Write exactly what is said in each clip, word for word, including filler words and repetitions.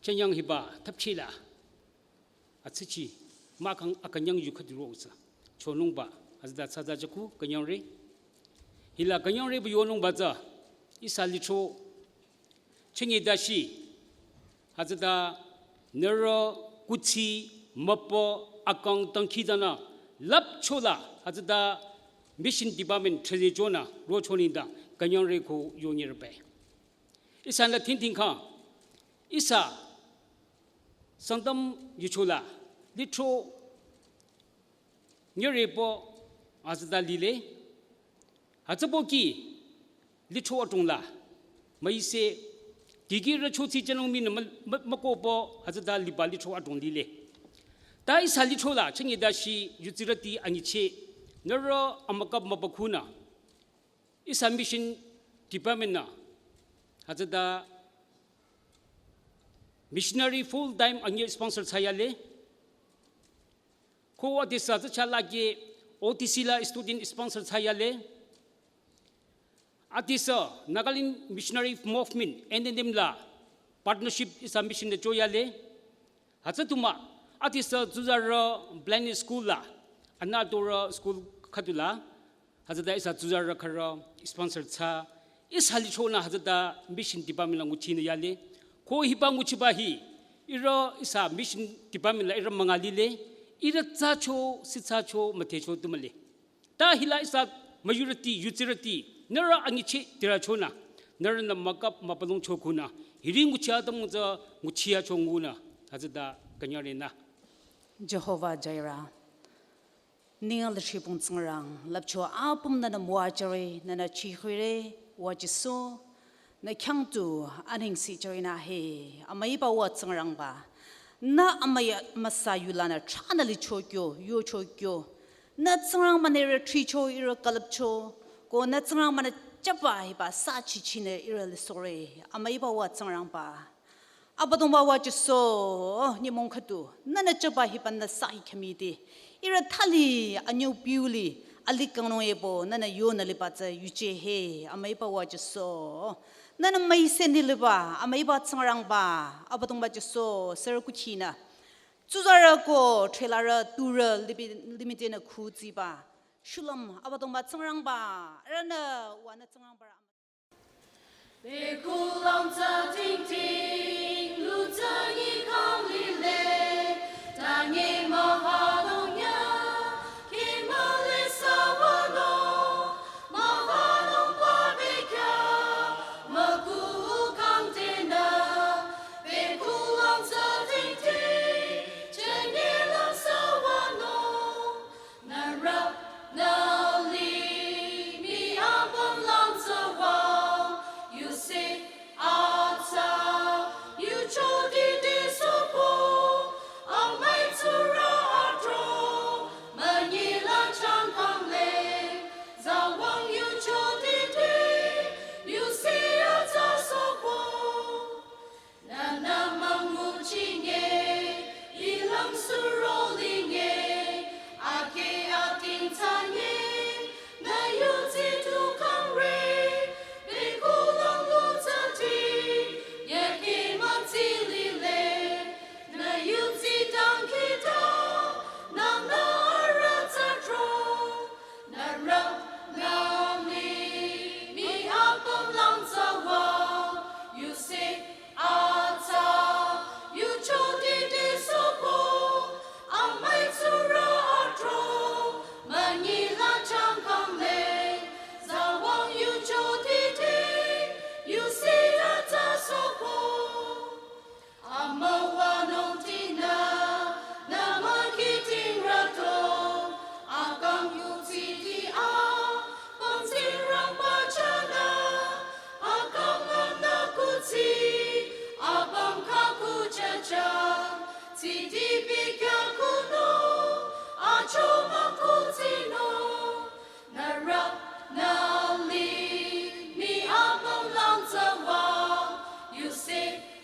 künyang hiba thapchila atsüchi mahkhang akünyang yu khüdu ro utsü chonungba hütsüta tsatsa jaku künyangre. Hila künyangre bu yonungba tsü ihsa lithro chünye dashi hütsüta nührü kuthsi müpü akang dangkhidangnang lüpchola hütsüta mission department threje chonü rocho nengdang künyangre ko yonyerbe. Ihsanü tingting kang ihsa Sangtam yuchola lithro nyürepo hütsüta lile. Hütsüpoki lithro adrongla müise dikehrü chotsü jünung minü mü- mü- mükohpo hütsüta liba lithro adrong lile. Ta ihsa lithrola chünye dashi yutsirüti anyicheh nührü amükap mübükunü ihsa mission department nü hütsüta missionary full time anyi sponsor thsayale. Ko adesü tsü chalage O T C la student sponsor thsayale. Adesü Nagaland Missionary Movement, N M M la partnership ihsa mission de choyale. Hütsü tumü adesü tsuzarü blended school la anüdorü school khüdula hütsüta ihsa tsuzarü khürü sponsor thsa ihsa lithronü hütsüta mission department la nguchinü yale. Ko hiba nguchiba hi ihrü ihsa mission department la ihrü münga lile. Ihrü thsacho sithsacho müdhecho tumüle. Ta hila ihsa müyurüti yutsirüti nührü anyicheh dirachonü nührünü mükap müpülongcho kunü hiri nguchi atümung tsü nguchiyacho ngunü hütsüta künyarenü. Jehovah Jireh. Ninglang lüshibong Tsingrang lüpcho apüm nünü müwajüre nünü chihire wajüso. Nü khyang tu anengse jüre nü he amüiba wa Tsingrangba. Nü amüi amüsa yulanü thranü licho kyo yocho kyo. Nü Tsingrangba nührü thricho ihrü külüpcho. Ko nü Tsingrangba nü jüba hiba sa chichinü ihrü lisohre amüiba wa Tsingrangba. Abüdongba wajüso nyümong khüdu nünü jüba hiba nü sa hi khümide. Ihrü thali anyüpiu li alikangnung ebo nünü yonü liba tsü yuje he amüiba wajüso. Nünü müise nü liba amüiba Tsingrangba Abüdongba jüso sürü kukhinü. Tsuzarü ko threlarü turü libi- limitenü khutsiba. Shulüm Abüdongba Tsingrangba arühnü wanü Tsingrangba rü Bekulang tsü tingting, lu tsü nyi kang lile, tanye mahalong ya, kimale sawano, mahalong pa bekya, maku kang tena, bekulang tsü tingting, chenye lang sawano. Nührü, nü li, mi apüm lang tsüwang, yuse, atsa, yucho dide sopo, amüi tsurü adrong, münyi la changkang le, zawang yucho dide, yuse atsa sopo. Nü nü müngu chinge, ilang suro linge, ake ating tanye, nü yutsi tukang re, bekulang lu tsati, yake matsi lile, nü yutsi tang kita, nü nü ara tsatro. Nührü, nü li, mi apüm lang tsüwang, yuse, atsa, yucho dide sopo, amüi tsurü adrong, münyi la changkang le, zawang yucho dide, yuse atsa sopo. Amüwanung tinü, nü mükiting rüto, akang yutsi ti a, pangsi rangba chana, akang nü kuthsi, apüm kaku chacha, tsiti pikya kuno, acho mükutsi no. Nührü, nü li, mi apüm lang tsüwang, yuse,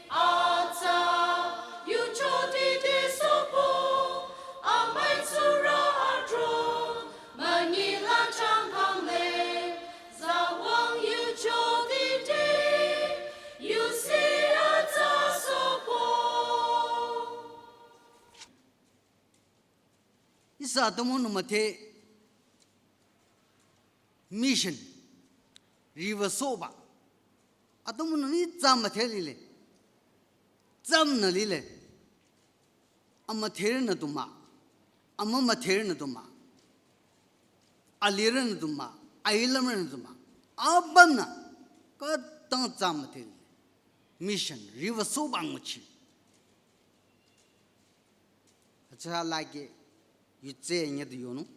atsa, yucho dide sopo, amüi tsurü adrong, münyi la changkang le, zawang yucho dide, yuse atsa sopo. Ihsa atümungnü müdhe mission riwü sohba. Atümungnü ni tsa müdhe lile. Tsümnü lile. Amüdherünü du mah. Amümüdherünü du mah. Alirünü du mah. Ailümrünü du mah. Apümnü khütang tsa müdhe lile. Mission riwü sohba nguchi. Hütsüla ke yutse nye du yonung.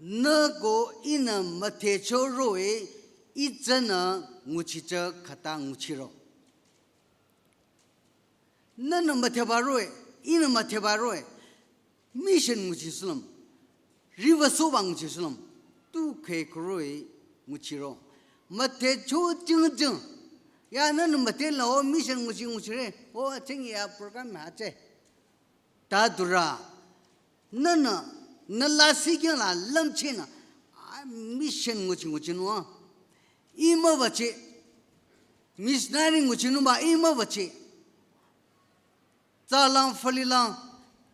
Nü ko ihnü müdhecho roh-i, ih tsünü nguchicho khüta nguchiro. Nünü müdheba roh-i, ihnü müdheba roh-i, mission nguchi sülüm, riwü sohba nguchi sülüm, tu kheh kuro-i nguchiro. Müdhecho jing jing. Ya nünü müdhe la o mission nguchi nguchire. O aching ya program ha che. Ta dura. Nünü, nü lasih khyang la lümchehnü, a, mission nguchi nguchinung a. Ih müwüche. Missionary nguchinungba ih müwüche. Tsalang fülilang,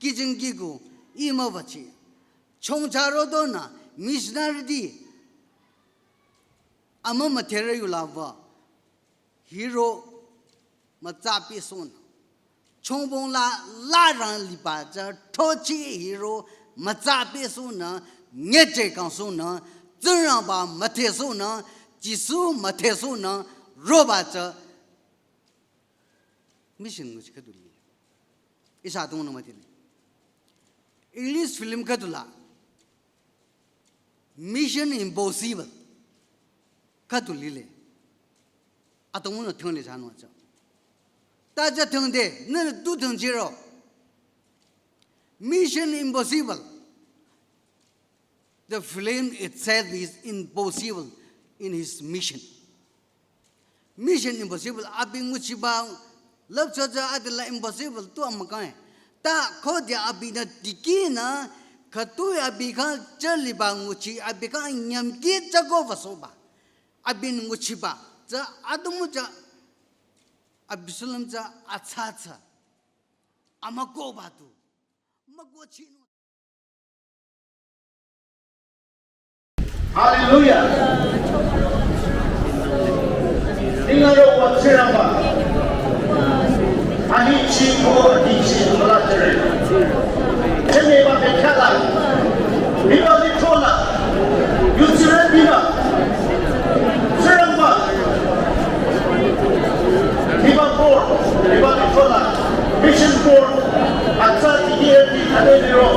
kijing kiku, ih müwüche. Chongcha rodonü, missionary di. Amümüdherü yula wü. Hiro mütsa pehsohnü. Chongbong la larang liba tsü throcheh hiro mütsa pehsohnü, nyecheh kangsohnü, Tsingrangba müdhesohnü, Jisu müdhesohnü, roba tsü mission nguchi khüdu li. Ihsa atümungnü müdhele. English film khüdu la Mission Impossible khüdu lile. Atümungnü thangle thsanung tsü. Ta tsü thangde, nünü tu thangchiro. Mission Impossible. The film itself is impossible in his mission. Mission Impossible, abi nguchiba, love chocha adila impossible tu amükange. Ta khode abinü tikinü, khütoi abi khyang chaliba nguchi, abi khyang nyümki chako wü sohba. Abinü nguchiba, tsü atümu tsü, abi sülüm tsü atsa tsü. Amükohba tu. Mükohchinung. Hallelujah. Ningaro wa Tsingrangba. Ahi chi ko di chi mala tere. Cheme ba be kala. Biba di tola. Yutsire biba. Tsingrangba. Biba board. Biba di tola. Mission board. Atsa di di eti ade biro.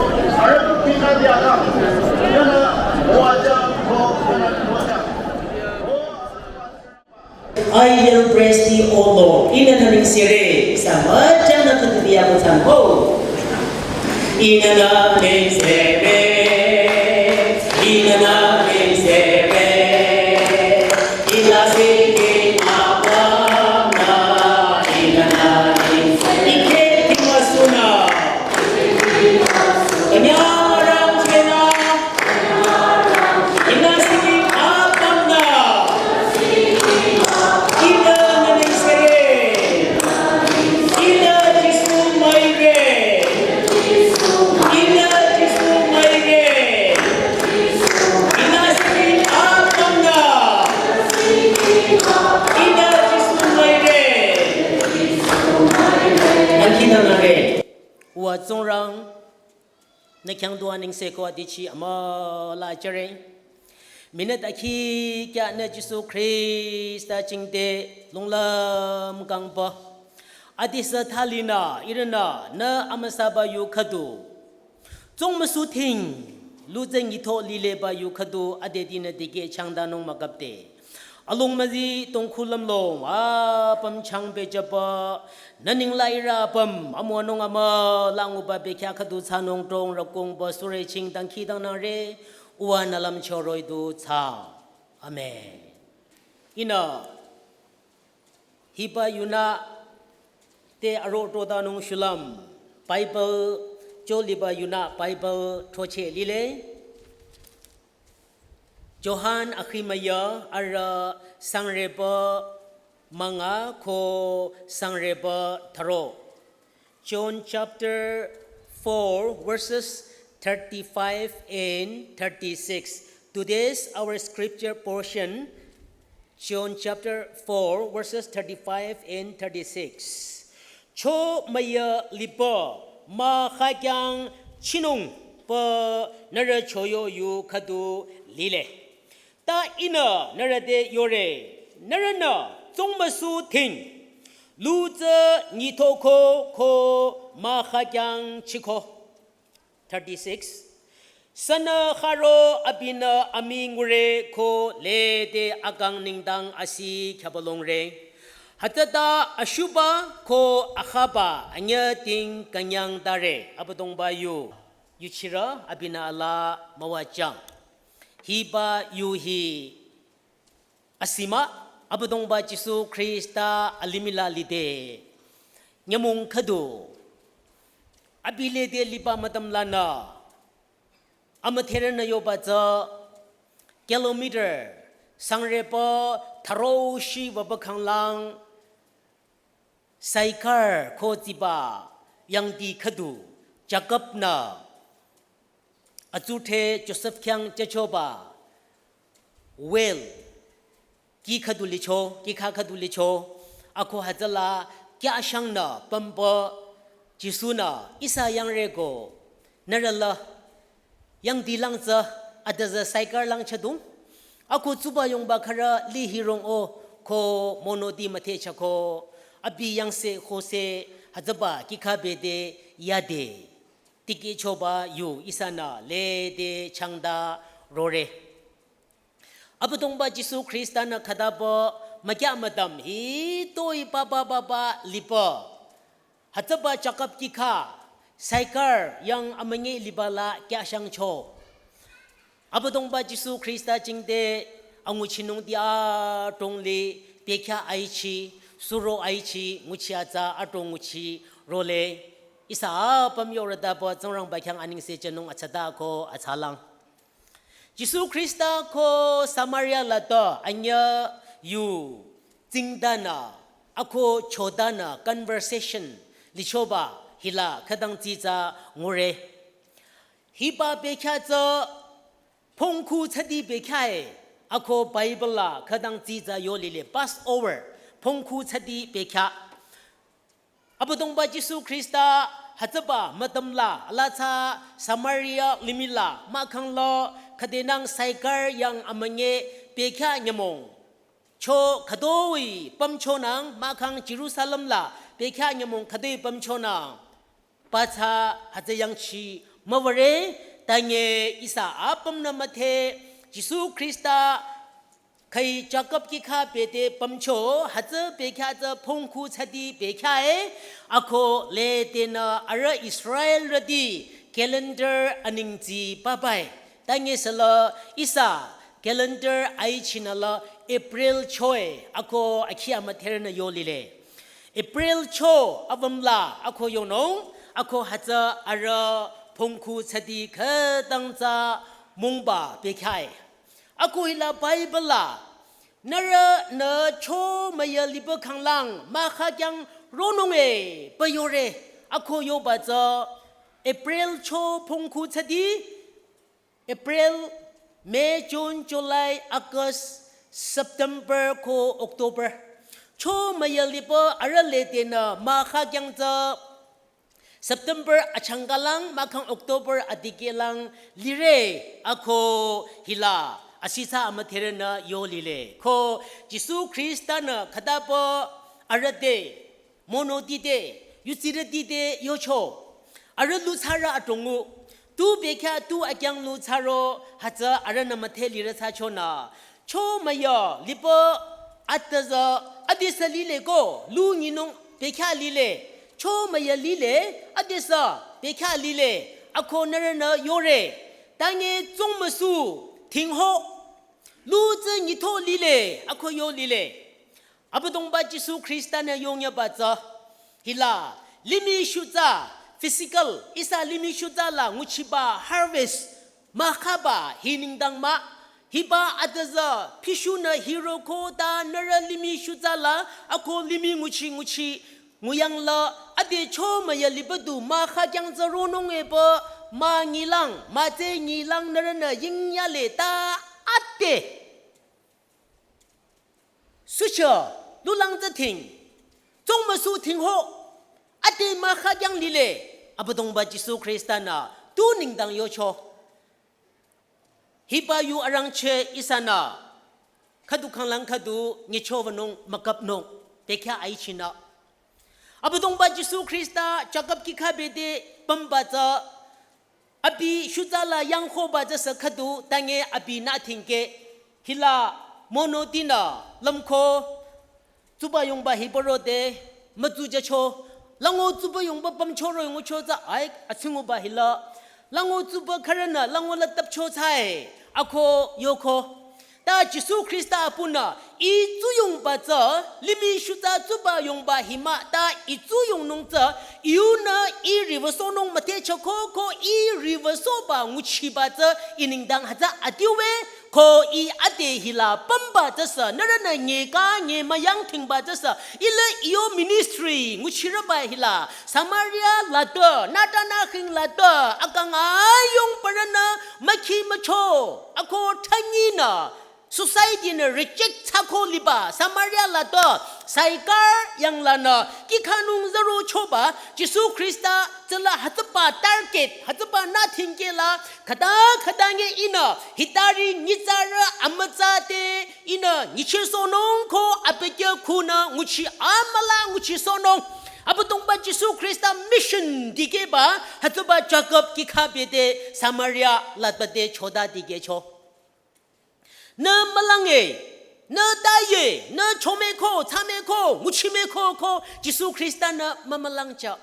Are ko pika di aka. Yana waja ko yana waja. I will praise thee, O Lord. Ihnü nü nengsere, samajana khüdu diya ko tangko. Ihnü nü nengsere, ihnü nü nengsere. Ila singing abana, ihnü nü nengsere. Ike timasuna. Kanya marang kena. Ihnü singing abana. Ihnü nü nengsere. Ihnü Jisu müire. Ihnü Jisu müire. Ihnü singing abana. Ihnü Jisu müire. Ankhinü nüre. Wa Tsingrang, nü khyang dua nengse ko adichi amüla jüre. Minute akhi kya nü Jisu Khrista jingte lunglam kangba. Adisa thalinü, ihrünü, nü amüsaba yu khüdu. Tsung müsuthing, lu tseng itho lileba yu khüdu adedinü dikeh changdanung mükapte. Alung müzi tongkhu lümlong, apüm changpehjüba, nü nengla ihrü apüm, amüwanung amüla nguba bekhyah khüdu thsanung tong rükungba sürü ching dangkhidangnangre, uwa nü lümcho roh-i du thsa. Amen. Ihnü, hiba yunü te aro trodanung shulüm, Bible, cho liba yunü Bible throcheh lile. Johan akhimüya arüh sangreba münga ko sangreba thüro. John chapter four, verses thirty-five and thirty-six. Today's our scripture portion, John chapter four, verses thirty-five and thirty-six. Cho müyü lipü mah khakyang chinung pü nührü choyo yu khüdu lile. Ta ihnü nührü te yore, nührünü tsungmüsu ting, lu tsü nyithoko ko mah khakyang chiko. Thirty-six. Sünü kharo abinü aming ngure ko lede akang nengdang asi khyübalongre. Hütsüta ashuba ko akhaba anyüh ting künyang tare. Abüdongba yu, yuchirü abinü alaa müwajüng. Hiba yu hi asi mah, Abüdongba Jisu Khrista alimih la lide nyümong khüdu abi lede liba mütam lanü amüdherünü yoba tsü kilometer sangrepü thüro shi wüba khanglang Saikar ko tsiba yangdi khüdu Jakob-nü atsudhre Josef khyang jüchoba well kih khüdu licho, kihkha khüdu licho, ako hütsüla kyashangnü pümpü Jisu-nü ihsa yangreko nührü la yangdi lang tsü adüzü Saikar lang chadung. Ako tsuba yongba khürü lih hirong-o ko monoti müdhe chako abi yangse khose hütsüba kihkha bete yade. Tikehchoba yu ihsanü lede changta rore. Abüdongba Jisu Khrista-nü khütapü mükyah mütam hitoi papa papa lipü hütsüba Jakob kihkha Saikar yang amünyi liba la kyashangcho. Abüdongba Jisu Khrista jingte anguchinung ti adrong li bekhyah aichi, suro aichi, nguchi atsa adrong nguchi role. Ihsa apüm yorütapü Tsingrangba khyang anengse jünung atsata ko atsalang. Jisu Khrista ko Samaria la to anyüh yu tsingdanü ako chodanü conversation lichoba hila khütang tsitsa ngure. Hiba bekhyah tsü phongkhu tsadi bekhyah-e, ako Bible la khütang tsitsa yo lile Passover, phongkhu tsadi bekhyah. Abüdongba Jisu Khrista hütsüba mütam la alaa tsü Samaria limih la mahkhang lo khüdenang Saikar yang amünyi bekhyah nyümong cho khütoi pümchonang mahkhang Jerusalem la bekhyah nyümong khütoi pümchonang. Patsü hütsü yangchi müwüre, tanye ihsa apümnü müdhe Jisu Khrista khüi Jakob kihkha bete pümcho hütsü bekhyah tsü phongkhu tsadi bekhyah-e, ako ledenü arüh Israelrüti calendar anengtsi papae. Tanye süla ihsa calendar aichinü la April cho-e, ako akhi amüdherünü yo lile. April cho apüm la ako yonung, ako hütsü arüh phongkhu tsadi khütang tsü mungba bekhyah-e. Ako hila Bible la, nührünü cho müyü lipü khanglang mah khakyang ronung-e pü yore, ako yoba tsü April cho phongkhu tsadi, April, May, June, July, August, September ko October. Cho müyü lipü arüh ledenü mah khakyang tsü September achangkalang mahkhang October adikehlang lire, ako hila asitsa amüdherünü yo lile. Ko Jisu Khrista-nü khütapü arüh te, monoti te, yutsirüti te yocho. Arüh lu thsarü adrongnü, tu bekhyah tu akyang lu thsaro hütsü arühnü müdhe lirü thsachonü. Cho müyü lipü adüzü adesü lile ko, lu nyinung bekhyah lile. Cho müyü lile, adesü bekhyah lile. Ako nührünü yore, tanye tsungmüsu tingho. Lu tsü nyitho lile, ako yo lile. Abüdongba Jisu Khrista-nü yongyaba tsü, hila, limih shutsa, physical, ihsa limih shutsa la nguchiba harvest, mah khaba hi nengdang mah, hiba adüzü, pishunü hiroko ta nührü limih shutsa la, ako limih nguchi nguchi, nguyang la, Ade cho müyü liba du mükha kyang tsü ronung epü münyilang, mütse nyilang nührünü yingyale ta ade. Sucho, lulang tsü ting, tsung müsu ting ho, ade mükha kyang lile, Abüdongba Jisu Khrista-nü tu nengdang yocho. Hiba yu arangcheh ihsanü, khüdu khanglang khüdu nyicho wünung mükapnung, bekhyah aichinü. Abüdongba Jisu Khrista Jakob kikha bete pümba tsü, abi shutsa la yangkhoba tsü sü khüdu tange abinü tingke, hila monotinü lümko, tsuba yongba hiba rode, mütsu jücho, lango tsuba yongba pümcho ro yongcho tsü ai, atsinguba hila, lango tsuba khürünü, lango la tapcho tsü ai, ako yoko. Ta Jisu Khrista apunü, itsu yongba tsü, limih shutsa tsuba yongba hi mah, ta itsu yongnung tsü, iunü i riwüsohnung müthehcho ko, ko i riwüsohba nguchiba tsü, i nengdang hütsü adiuwe, ko i ade hila pümba tsü sü, nührünü nyeka, nyemüyang tingba tsü sü, ile iyo ministry, nguchirüba hila, Samaria la tü, nütanü khing la tü, akang ayung parünü, mükhi mücho, ako thanyinü, society-nü reject thsako liba, Samaria la tü, Saikar yang lanü, kikhanung zürochoba, Jisu Khrista, tsüla hütsüba target, hütsüba nü tingke la, khüta khüta nge ihnü, hitari nyitsarü amütsa te, ihnü, nyichehsohnung ko, abekhyah khunü, nguchi amüla nguchisohnung. Abüdongba Jisu Khrista mission dikehba, hütsüba Jakob kikha bete, Samaria la bete choda dikehcho. Nü mülange, nü taye, nü chomeko, tsameko, nguchimeko ko, Jisu Khrista-nü mümülangcho.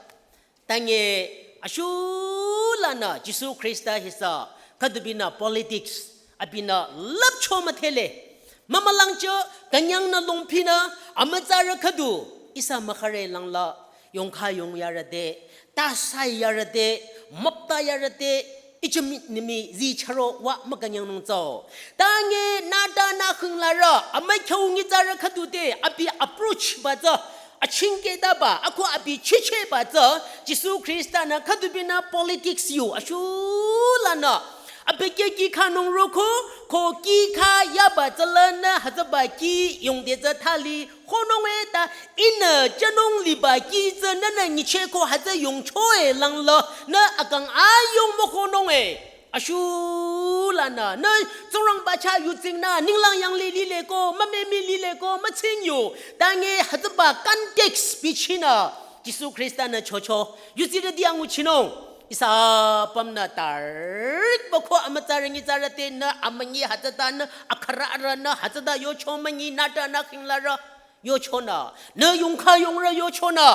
Tange ashulanü Jisu Khrista hi sü, khüdubinü politics, abinü lüpcho müdhele. Mümülangcho, künyangnü longphinü, amütsarü khüdu, ihsa mükhare langla, yongkha yongyarü te, tasai yarü te, müpta yarü te, ichümit nimi zi charo wa mükünyangnung tsü. Tange nütanü khinglarü, amükhyu nyitsarü khüdu te, abi approach ba tsü, achingketaba, ako abi chichehba tsü, Jisu Khrista-nü khüdubinü politics yu, ashulanü. Abekhyah kikhanung roko, ko kikha yaba tsülanü hütsüba ki yongde tsü thali, khonung e ta ihnü jünung liba ki tsü nünü nyicheh ko hütsü yongcho e langla nü akang ayung mükhonung e. Ashulanü, nü Tsingrangba chah yutsingnü, ninglang yanglih lile ko, mümemi lile ko, mütsingyu. Tange hütsüba context bichinü, Jisu Khrista-nü chocho, yutsirüti anguchinung. Ihsa apümnü tarikba ko amütsarü nyitsarü tenü, amünyi hütsütanü, akhararünü, hütsüta yocho münyi, nütanü khinglarü, yochonü, nü yongkha yongrü yochonü,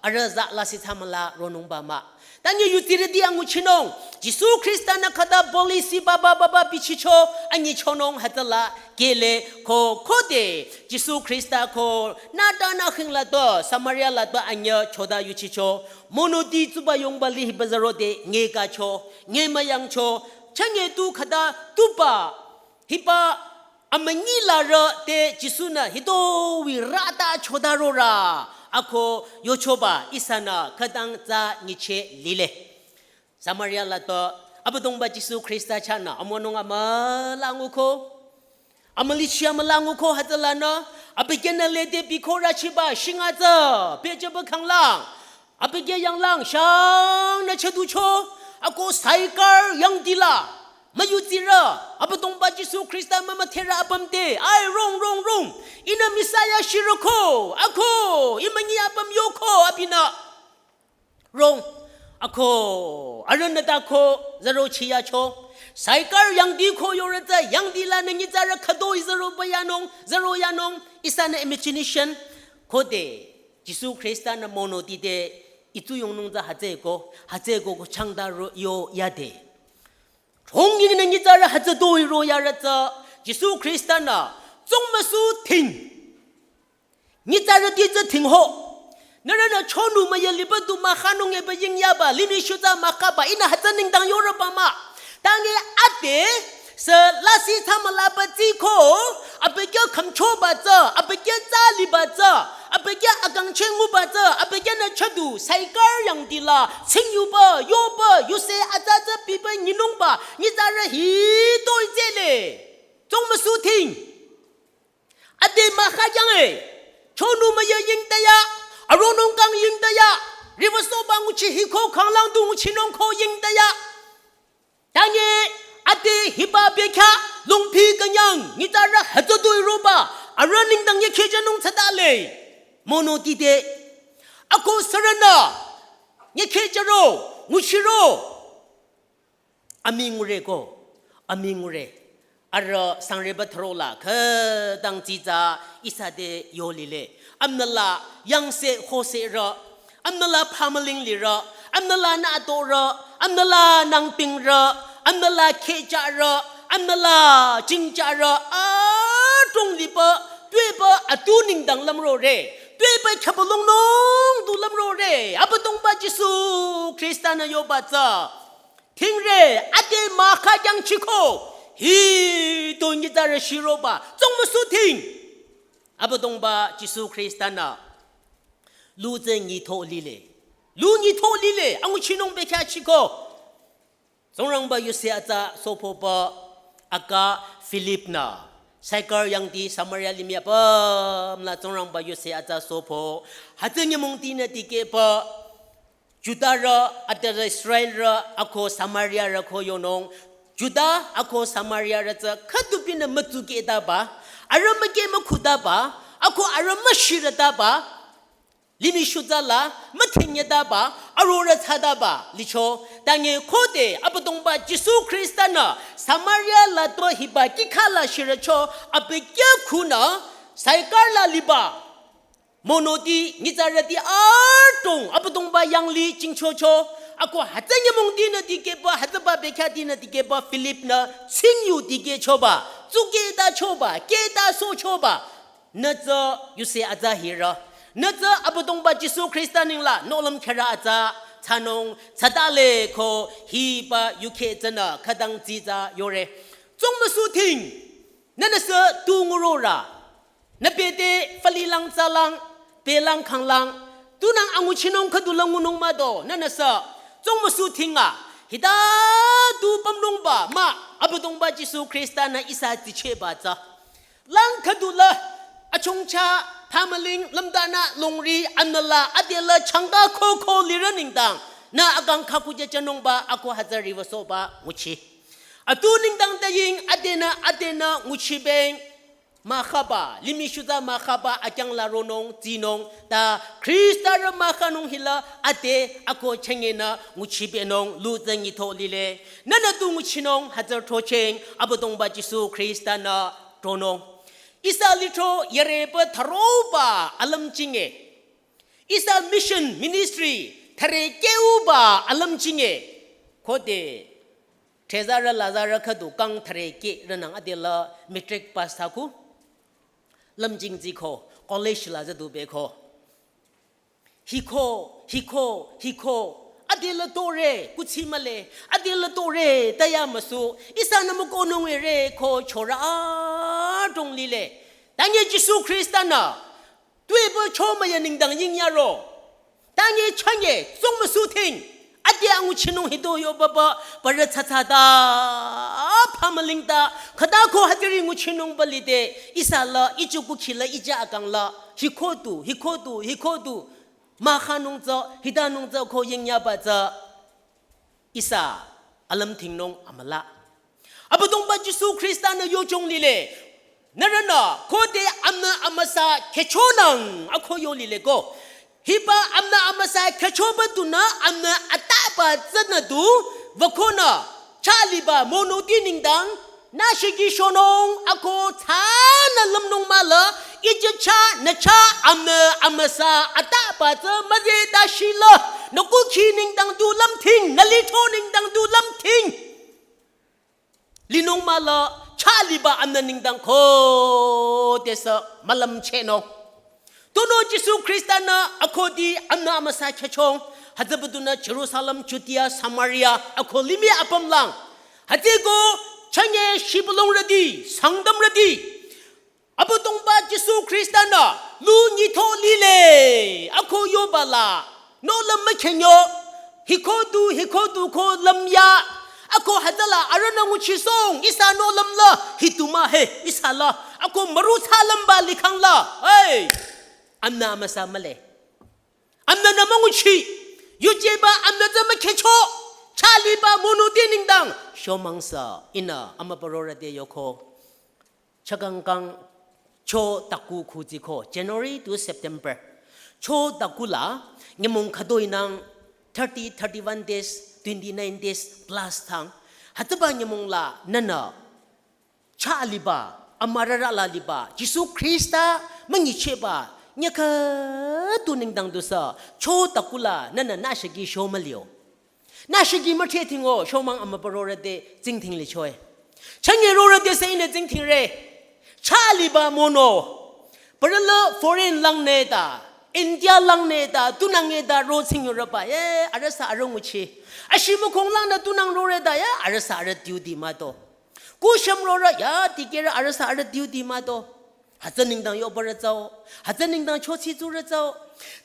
arüh za lasih thsamüla ronungba mah. Tange yutsirüti anguchinung, Jisu Khrista-nü khüta policy baba baba bichicho, anyichonung hütsüla, kele, ko, khode, Jisu Khrista ko, nütanü khingla tü, Samaria la tü anyü choda yuchicho, monoti tsuba yongba li hiba zürode, ngekacho, nyemüyangcho, chünye tu khüta, tuba, hiba, amünyi larü te Jisu-nü hitoi rata choda rorü, ako yochoba ihsanü khütang tsü nyicheh lile. Samaria la tü, Abüdongba Jisu Khrista chahnü, amonung amüla nguko. Amülichi amüla nguko hütsülanü, abekhyah nü lede bikho rüchiba, shinga tsü, pehjüba khanglang. Abekhyah yanglang, shangnü chüducho, ako Saikar yangdila. Müyutsirü, Abüdongba Jisu Khrista mümüdherü apüm te, ai rong, rong, rong. Ihnü Messiah shiroko, ako, imünyi apüm yoko, abinü. Rong, ako, arühnü ta ko, züro chiyacho. Saikar yangdi ko yorüta, yangdilanü nyitsarü khütoi züroba yanung, züro yanung, ihsanü imagination, khode, Jisu Khrista-nü monoti te, itsu yongnung tsü hütsüeko, hütsüeko ko changta ro yo yade. Chongyingnü nyitsarü hütsütoi ro yarü tsü, Jisu Khrista-nü, tsungmüsu ting. Nyitsarüti tsü ting ho. Nührünü chonu müyü liba du mükhanung eba yingyaba, limih shutsa mükhaba, ihnü hütsü nengdang yorüba mah. Tange ade, sü lasih thsamülaba tsiko, abekhyah khümchoba tsü, abekhyah tsü liba tsü, Abükyü akangcheh nguba tsü, abükyünü chadu, Saikar yangdi la, tsingyuba, yoba, yuse atsa tsü piba nyinungba, nyitsarü hitoi tsele. Tsung müsuthing. Ade mahkhang e, chonu müyü yingdaya, aronung kang yingdaya, riwüsohba nguchi hiko khanglang du nguchinung ko yingdaya. Tanye ade hiba bekhyah lungpi künyang nyitsarü hütsütoi roba, arüh nengdang nyekhejanung tsütale. Monoti te. Ako sürünü, nyekhejaro, nguchiro. Amingure ko, amingure. Arüh sangreba throla khütang tsitsa ihsa te yolile. Amnüla yangse hose rü. Amnüla pamaling lirü. Amnüla nato rü. Amnüla nangping rü. Amnüla kheja rü. Amnüla jingja rü. Adrong liba, tueba atu nengdang lümrore. Tueba khabalong nung du lümrore. Abüdongba Jisu Khrista-nü yoba tsü. Thingre, ade mahkhang chiko, hitoi nyitsarü shiroba, tsung müsuthing. Abüdongba Jisu Khrista-nü, lu tsü nyitho lile. Lu nyitho lile, anguchinung bekhyah chiko. Tsingrangba yuse atsa sopoba, aka Philip-nü. Saikar yangdi Samaria limih apümla Tsingrangba yuse atsa sopo. Hütsü nyümongtinü dikehba, Judarü, ade Israelrü, ako Samariarü ko yonung. Juda, ako Samariarü tsü khüdupinü mütsuketaba, arüh müke mükhutaba, ako arüh müshirütaba, limih shutsa la müthenyetaba, arorü tsataba, licho. Tanye khode, Abüdongba Jisu Khrista-nü, Samaria la to hiba kikha la shirücho, abükyü khunü, Saikar la liba. Monoti nyitsarüti adrong Abüdongba yanglih jingchocho. Ako hütsü nyümongtinü dikehba, hütsüba bekhyahtinü dikehba Philip-nü tsingyu dikehchoba, tsuketachoba, ketasohchoba. Nü tsü yuse atsa hirü. Nü tsü Abüdongba Jisu Khrista nengla nohlüm kherü atsa thsanung tsatale ko hiba yukheh tsünü khütang tsitsa yore. Tsung müsuthing. Nünüsü tu ngurorü. Nü bete falilang tsalang, belang khanglang, tunang anguchinung khüdu la ngunung mah do, nünüsü, tsung müsuthing a, hita du pümlongba mah, Abüdongba Jisu Khrista-nü ihsa dsichehba tsü. Lang khüdu la, achongcha, pamaling, lümdanü, longri, anüla, adela, changka, koko, lirü nengdang, nü akang khaku jüjünungba, ako hütsü riwüsohba, nguchi. Atu nengdang taying, adenü, adenü, nguchibeng, mahkhaba, limih shutsa mahkhaba akyang la ronung, tsinung, ta Khrista-rü mahkhanung hila, ade, ako chengenü, nguchibenung, lu tsü nyitho lile. Nünü tu nguchinung, hütsü throcheng, Abüdongba Jisu Khrista-nü tronung. Ihsa lithro yareba tharoba alümchinge. Ihsa mission ministry thare keuba alümchinge. Khode Thezarü lazarü khüdu kang thare ke rünang adela matric pass thsaku. Lümjing tsiko, college la züdu beko. Hiko, hiko, hiko. Adela tore, kuthsi mühle. Adela tore, taya müsu. Ihsanü mükohnung ere ko chorü adrong lile. Tanye Jisu Khrista-nü. Tuepü chomüya nengdang yingyaro. Tanye chanye, tsung müsuthing. Ade anguchinung hito yobaba, parü tsatsa ta, pamaling ta, khüta ko hütsüri nguchinungba lide, ihsa la, ichu kukhi la, ija akang la, hiko du, hiko du, hiko du, mahkhanung tsü, hitanung tsü ko yingyaba tsü. Ihsa alümthingnung amüla. Abüdongba Jisu Khrista-nü yochong lile. Nührünü khode amnü amüsa khechonang ako yo lile ko. Hiba amnü amüsa khechoba dunü amnü ataba tsünü du, wükonü, chah liba monoti nengdang, nü shiki shonung ako tsünü lümnung mahla, ije chah nü chah amnü amüsa ataba tsü müzeh ta shila, nü kukhi nengdang du lümthing, nü lithro nengdang du lümthing. Linung mahla, chah liba amnü nengdang khodesü mülümchehnung. Tunüo Jisu Khrista-nü akhudi amnü amüsa khechong, hütsübüdunü Jerusalem, Judea, Samaria, ako limih apümlang. Hütsüko chanye shibülungrüti, Sangtamrüti. Abüdongba Jisu Khrista-nü Lu nyitho lile, ako yoba la, no lüm mükhenyo, hiko du, hiko du ko lüm ya, ako hütsüla arühnü nguchisong, ihsa no lüm la, hituma he, ihsa la, ako müru tsa lümba likhang la, hey, amna amüsa mühle. Amna nü münguchi, yujeba amna tsü mükhecho, chaliba mono te nengdang, shomangsa, ihnü, amübü rorüh te yoko. Chakangkang cho taku khutsiko, January to September. Cho taku la, nyümong khütoi nang thirty, thirty-one days, twenty-nine days plus thang. Hütsüba nyümong la, nünü, chaliba, amürara la liba, Jisu Khrista, münyicheba, nyakha tu nengdang dusü, cho taku la, nünü nü shaki sho mülio. Nü shaki müthre thingo, shomang amübü rorüh te tsingthing lichoe. Chanye rorüh te sü ihnü tsingthingre. Chaliba mono. Parala foreign lang neta, India lang neta, tunang neta ro tsingyo rüba, ye, arühsa arüh nguchi. Ashi mukhong lang nü tunang rore ta, ye, arühsa arüh duty mato. Kusham rorüh, ya, tikere arühsa arüh duty mato. Hütsü nengdang yobarü tsao. Hütsü nengdang chochi tsurü tsao.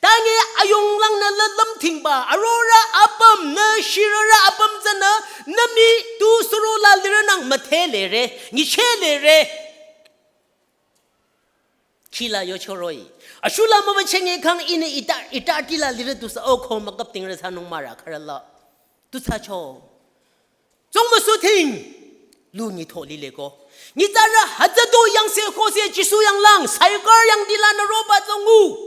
Tangi ayong lang nü la lümthingba. Arorüh apüm nü shirorüh apüm tsünü nü mi tu suro la lirü nang müthe lere. Nyiche lere. Kila yochoroi. Ashula mama chenge kang ihnü ita, ita tila lirü tusü o ko makap tingrü sanung mara kharala. Tusacho. Tsong müsuthing. Lu nyitho lile ko. Nyitsarü hütsü do yangse kose Jisu yanglang, saikar yang dila nü roba tsongu.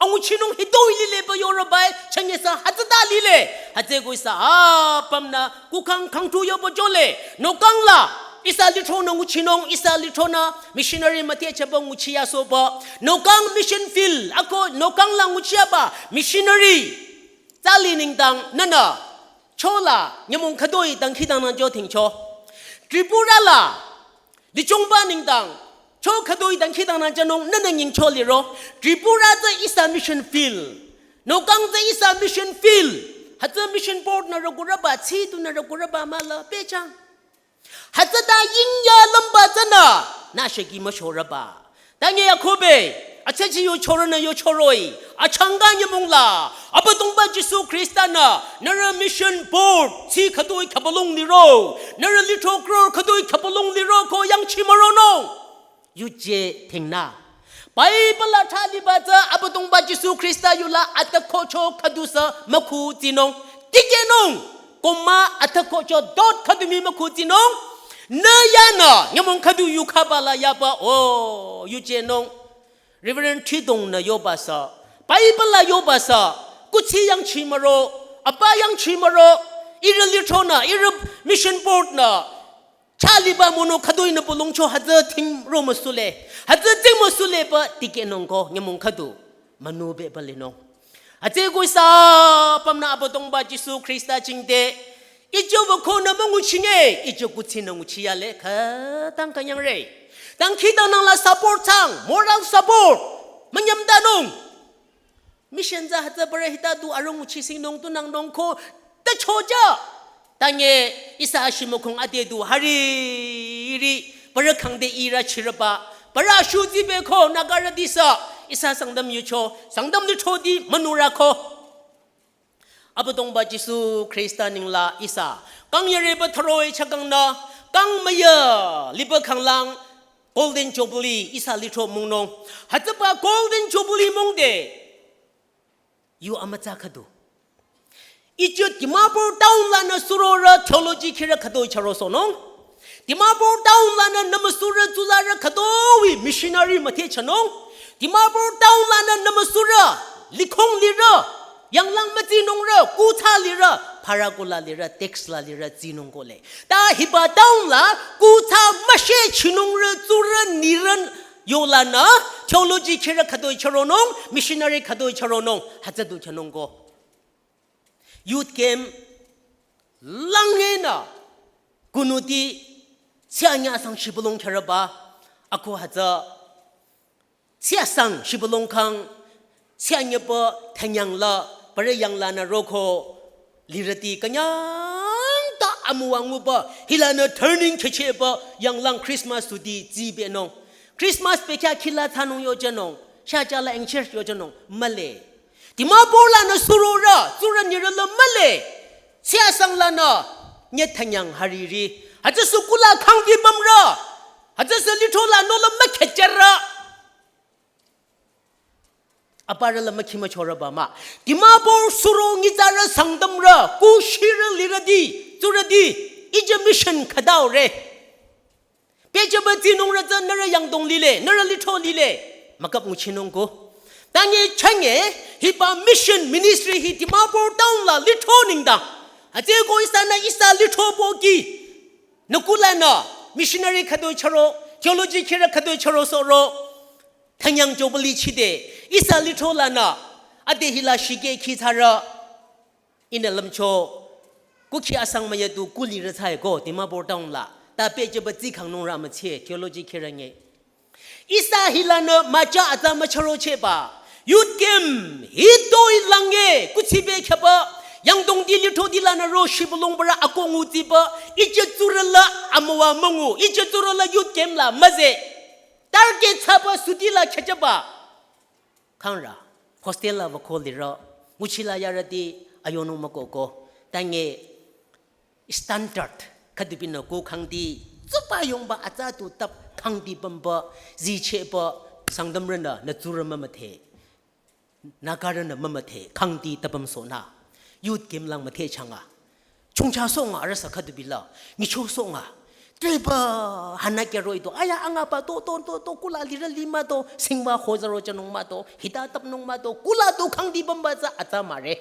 Anguchinung hitoi lile ba yorübai, chengesa hütsüta lile. Hütsüko ihsa apümnü, kukhang khangtu yobo jole. Nokang la, ihsa lithronü nguchinung, ihsa lithronü missionary müthe chaba nguchi yasoba. Nokang mission field, ako nokang la nguchi yaba missionary. Tsali nengdang nünü, chola, nyümong khütoi dangkhidangnang jo thingcho. Tripura la, lichongba nengdang, cho khütoi dangkhidangnang janung nünü nyingcho liro. Tripura tsü ihsa mission field. Nokang tsü ihsa mission field. Hütsü mission board nü rükurüba, tsi tu nü rükurüba mala, pechang. Hütsüta yingya lümba tsünü, nü shaki müshorüba. Tangi Yakobe, achachi yochorünü yochoroi, achanga nyümong la, Abüdongba Jisu Khrista nü, nührü mission board, tsi khütoi khapalong liro, nührü lithro crore khütoi khapalong liro ko yangchi müronung. Yuje thingnü. Bible la thaliba tsü Abüdongba Jisu Khrista yula atakhocho khüdusü mükhu tsinung. Tikehnung. Koma atakhocho dot khüdumi mükhu tsinung. Nü yanü nyümong khüdu yukhaba la yaba o yuje nung. Reverend Thidong nü yoba sü. Bible la yoba sü. Kuthsi yangchi müro. Apa yangchi müro. Ihrü lithronü, ihrü mission board nü. Chaliba mono khütoi nü pulongcho hütsü thing ro müsule. Hütsü thing müsule ba tikehnung ko nyümong khüdu. Manu beba linung. Hütsüko ihsa apümnü Abüdongba Jisu Khrista jingte. Ijo wüko nü münguchinge, ijo kuthsi nü nguchi yale, khütang künyangre. Dangkhidangnang la support thsang, moral support. Münyamdanung. Mission tsü hütsü parü hita du arüh nguchisingnung tunangnung ko tachoja. Tangi ihsa ashimukhong ade du hariri parü khangde ira chiraba. Parü ashuti be ko nagarüti sü ihsa Sangtam yucho, Sangtam lithro di münura ko. Abüdongba Jisu Khrista nengla ihsa. Kang yareba tharoi chakangnü, kang müya liba khanglang, Golden Jubilee ihsa lithro mungnung. Hütsüba Golden Jubilee mungde. Yu amütsa khüdu. Ijo Dimapur town lanü surorü theology khirü khütoi charo sonung. Dimapur town lanü nümüsurü tsuzarü khütoi missionary müthe chanung. Dimapur town lanü nümüsurü likhong lirü. Yanglang mütsinungrü, kutsa lirü, phara kula lirü, tax la lirü, tsinung kole. Ta hiba town la, kutsa müshe chinungrü, tsurü, nirün, yolanü, theology khirü khütoi charonung, missionary khütoi charonung, hütsü du chanung ko. Youth camp, langenü, kunuti, sianya sang shibulong kheraba, ako hütsü, siasang shibulong kang, sianyepü thanyang la, parü yanglanü roko, lirüti künyang ta amüwa nguba, hilanü turning khecheba, yanglang Christmas tudi tsibenung. Christmas pekya khila thsanung yojanung. Chacha la anxious yo jünung, mühle. Dimapur lanü surorü, tsurü nyirü la mühle. Siasang lanü, nye thanyang hariri. Hütsü sukula khangdi bamrü. Hütsü sü lithro la nola mükhecherü. Aparü la mükhi müchorü ba mah. Dimapur suro nyitsarü Sangtamrü, kushirü lirüti, tsurüti, ije mission khütao re. Pehjüba tsinungrü tsü nührü yangdong lile, nührü lithro lile. Mükap nguchinung ko. Tangi changi, hiba mission ministry hi Dimapur town la lithro nengdang. Hütsüko ihsanü ihsa lithro pohki. Nü kulanü, missionary khüdu chüro, theology khirü khüdu chüro soro. Thanyang jobali chide, ihsa lithro lanü, ade hila shikhe khi thsarü. Ihnü lümcho, kukhi asang müyadu kulirü thsae ko, Dimapur town la. Ta pehjüba tsi khangnungrü mütsie, theology khirü nge. Ihsa hilanü mücha atsa müchürochehba. Youth camp, hitoi lange, kuthsi bekhyaba. Yangdongti lithroti lanü ro shibülung barü akongu tsiba. Ije tsurü la amüwa müngu, ije tsurü la youth camp la müze. Target thsaba suti la khyüchaba. Khangrü, hostel la wüko lirü, nguchi la yarüti ayonung mükoko, tangi standard, khüdubinü ko khangdi, tsuba yongba atsa tu tap khangdi bamba, zichehba, Sangtamrünü, nü tsurü mümüdhe, Nagarünü mümüdhe, khangdi tapüm sonü, youth camp lang müdhe changa. Chongcha songa arüsa khüdubila, ngicho songa. Tuepü hana kero ito, aya angaba to, to, to, to, kula lirü lima to, singba hozaro chanung ma to, hita tapnung ma to, kula to khangdi bamba tsü atsa mare.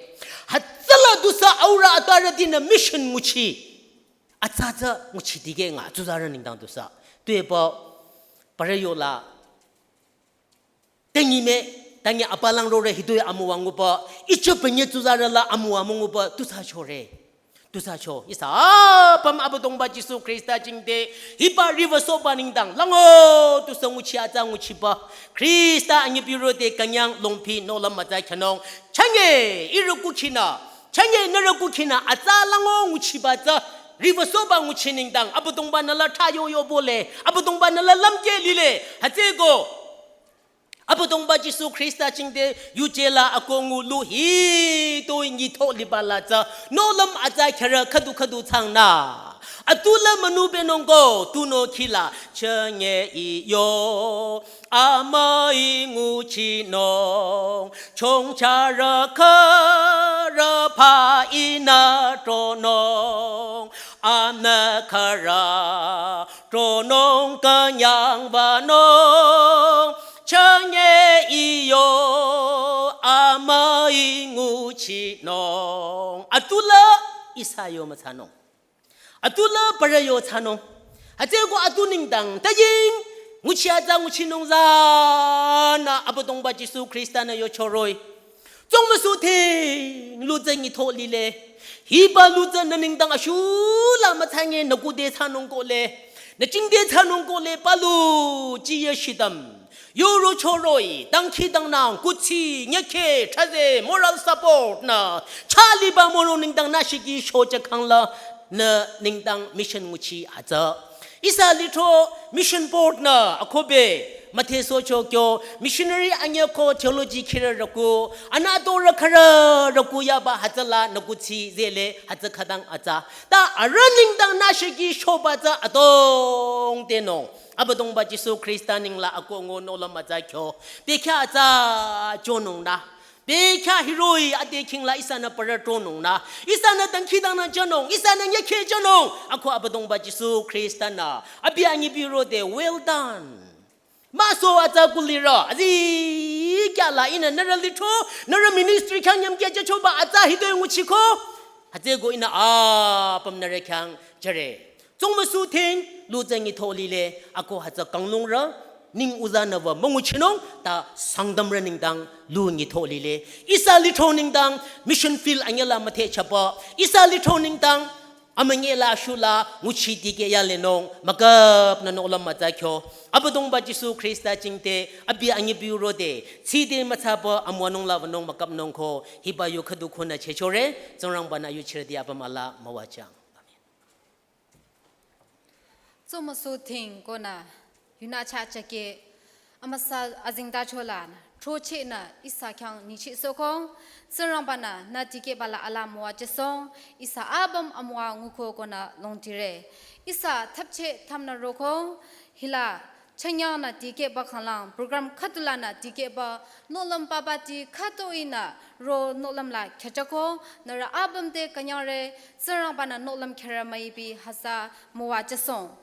Hütsüla tusü aurü atarütinü mission nguchi. Atsa tsü nguchi dikeh nga, tsuzarü nengdang tusü. Tuepü, parü yola, tangi me, tangi apalang rore hitoi amüwa nguba, icho penye tsuzarü la amüwa münguba, tusü chore. Tusü cho, ihsa apüm Abüdongba Jisu Khrista jingte, hiba riwü soba nengdang, lango, tusü nguchi atsa nguchiba, Khrista anyübirode künyang longpi nola mütsa khyünung, changi, ihrü kukhinü, changi nührü kukhinü, atsa lango nguchiba tsü, riwü soba nguchi nengdang, Abüdongbanü la thayo yo bole, Abüdongbanü la lümkeh lile, hütsüko, Abüdongba Jisu Khrista jingte yuje la akongu lu hitoi nyitho liba la tsü, nohlüm atsa khyürü khüdu khüdu thsangnü. Atula münu benungko, tunüo khila, chünye iyo, amüi nguchinung, chongcharü khürü pha ihnü tronung, amnü khürü tronung künyang wünung, chünye iyo amüi nguchinung. Atula ihsa yo müthsanung. Atula parü yo thsanung. Hütsüko atu nengdang, taying, nguchi atsa nguchinung zanü, Abüdongba Jisu Khrista-nü yo choroh-i. Tsong müsuthing, lu tsü nyitho lile. Hiba lu tsü nü nengdang ashu la müthsange nü kude thsanung kohle. Nü jingde thsanung kohle palu jiye shidam. Yoro choroh-i, dangkhidangnang, kuthsi, nyükhe, thraze, moral support nü. Chaliba moro nengdang nü shiki shocha khangla nü nengdang mission nguchi atsa. Ihsa lithro mission board nü akohbe müthesohcho kyo missionary anyüko theology khirü rüku, anüto rükhürü rüku yaba hütsüla nü kuthsi zele hütsü khütang atsa. Ta arüh nengdang nü shiki shoba tsü adrong tenung. Abüdongba Jisu Khrista neng la akongu nohlüm atsa kyo. Bekhyah atsa chonung nü. Bekhyah hiroh-i ade khingla ihsanü parü tronung nü. Ihsanü dangkhidangnang jünung. Ihsanü nyükhe jünung. Ako Abüdongba Jisu Khrista-nü. Abi anyübirode, well done. Müso atsa kulirü. Azikyah la ihnü nührü lithro, nührü ministry khyang nyümkeh jüchoba atsa hitoi nguchiko. Hütsüko ihnü apüm nührü khyang jüre. Tsong müsuthing, lu tsü nyitho lile, ako hütsü kanglungrü, neng uzanü wü münguchinung, ta Sangtamrü nengdang lu nyitho lile. Ihsa lithro nengdang, mission field anyüla müthehchaba. Ihsa lithro nengdang, amünyi la ashu la, nguchi dikeh yalenung, müküpnü nohlüm atsa kyo. Abüdongba Jisu Khrista jingte, abi anyübirode, tside müthsaba amüwanung la wünung müküpnung ko, hiba yu khüdu khunü chechore, Tsingrangba-nü yuchirüti apüm ala müwajüng. Amen. Tsong müsuthing konü yunü chachake amüsa azengtacho lanü throchehnü ihsa khyang nyichehsohko. Tsingrangba-nü nü dikehba la ala müwajüsohng. Ihsa apüm amüwa nguko konü longtire. Ihsa thapcheh thamnü roko. Hila chünyangnü dikehba khanglang program khüdulanü dikehba nohlüm papa ti khütoh-inü ro nohlüm la khyüchako. Nührü apüm te künyangre. Tsingrangba-nü nohlüm khyürü müipi hütsü müwajüsohng.